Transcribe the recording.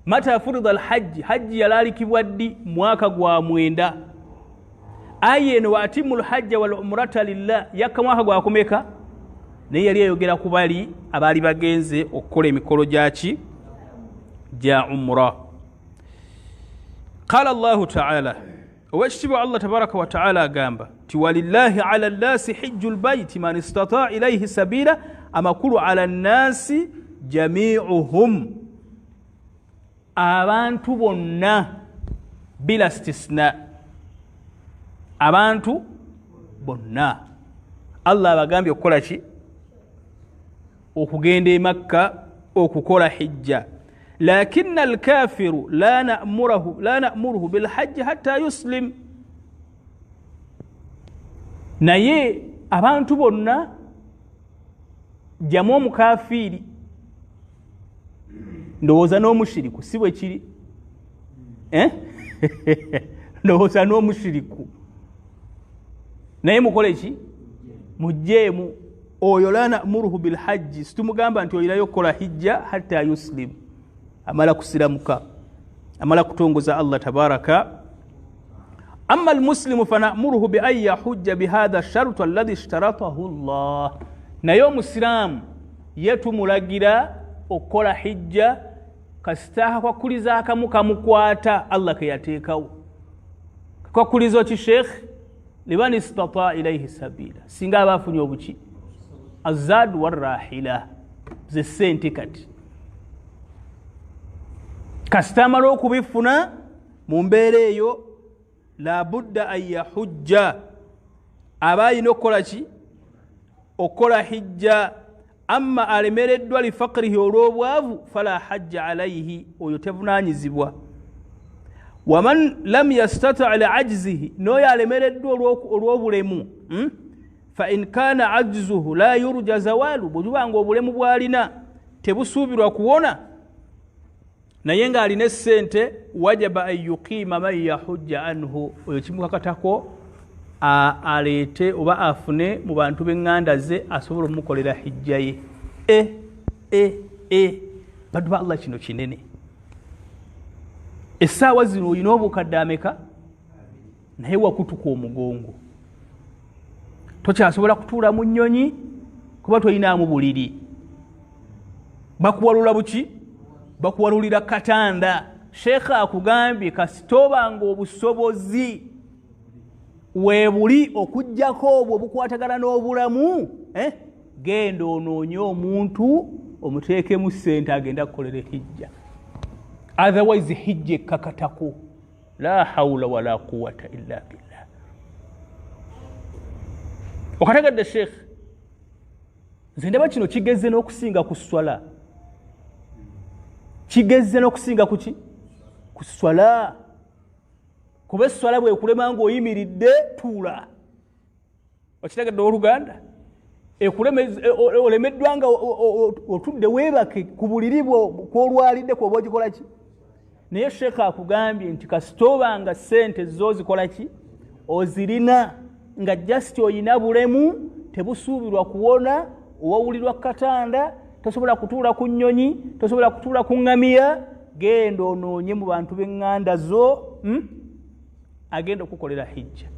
Mata furida alhajji, hajji yalaalikibwa ddi? Mwaka gwa 9. Aya eno wa atimu lhajja wal umrata lillah yakka mwaka gwakumeka? Naye yali eyogera ku bali abaali bagenze okukola emikolo gyaki? Gya umra. Qala Llahu taala, owekitiibwa Allah tabaraka wataala agamba nti walillahi ala nnasi hijju lbaiti man istataa ilaihi sabila. Amakulu ala nnasi jamiuhum, abantu bonna bila stisna, abantu bonna Allah abagambye okukola ki? Okugenda e Makka okukola hijja. Lakina alkafiru la namuruhu bilhajji hatta yuslim. Naye abantu bonna jamu omukafiiri, ndowooza n'omushiriku, si bwe kiri? Eh? Ndowooza n'omushiriku naye mukole ki? Mujjeemu oyo. La namuruhu bilhajji, situmugamba nti oyinayo okukola hijja hatta yuslim, amala kusiramuka, amala kutongoza Allah tabaraka. Ama almuslimu fanamuruhu bian yahujja bihatha shartu alladhi ishtaratahu llah. Naye omusiraamu ye tumulagira okukola hijja kasita akakwakuliza akamu kamukwata Allah keyateekawo. Kakwakulizo ki, sheekh? Liman istata ilaihi sabila, singa aba afunye obuki? Azad warahila, ze sente. Kati kasita amala okubifuna, mu mbeera eyo labudda an yahujja, aba ayina okukola ki? Okukola hijja. Amma alemereddwa lifakirihi, olw'obwavu, fala hajja alaihi, oyo tevunanyizibwa. Waman lam yastata liajzihi, n'oyo alemereddwa olw'obulemu, Fain kana ajzuhu la yurja zawalu, bwe nga obulemu bwalina tebusuubirwa kuwona, naye ng'alina essente, wajaba an yuqiima man yahujja anhu, oyo kimukakatako aleete oba afune mu bantu b'eŋŋanda ze asobola omukolera hijja ye. E e e bantu ba Allah, kino kinene. Essaawa zino olina obukadde ameka, naye wakutuka omugongo, tokyasobola kutuula mu nnyonyi kuba tolinaamu buliri, bakuwalula buki? Bakuwalulira katanda. Sheekha akugambye kasitobanga obusobozi weebuli okugjako obwo obukwatagana n'obulamu, eh? Genda onoonye omuntu omuteekemu sente agenda kukolera hijja, otherwise hijja ekkakatako. La haula wala quwata illa billah. Okategedde, sheekh? Nze ndaba kino kigeze n'okusinga ku swala, kigeze n'okusinga kuki? Ku swala. Kuba eswala bwekulema ngaoyimiridde, tuula. Okitegedde, oluganda? Olemeddwa nga otudde, weebake ku buliri bwo kwolwalidde kwoba ogikola ki. Naye sheekha akugambye nti kasita nga sente zo zikola ki? Ozirina, nga just oyina bulemu tebusuubirwa kuwona, owawulirwa katanda, tosobola kutuula ku nnyonyi, tosobola kutuula ku ŋŋamiya, genda onoonye mu bantu b'eŋŋanda zo, Agenda okukolera hijja.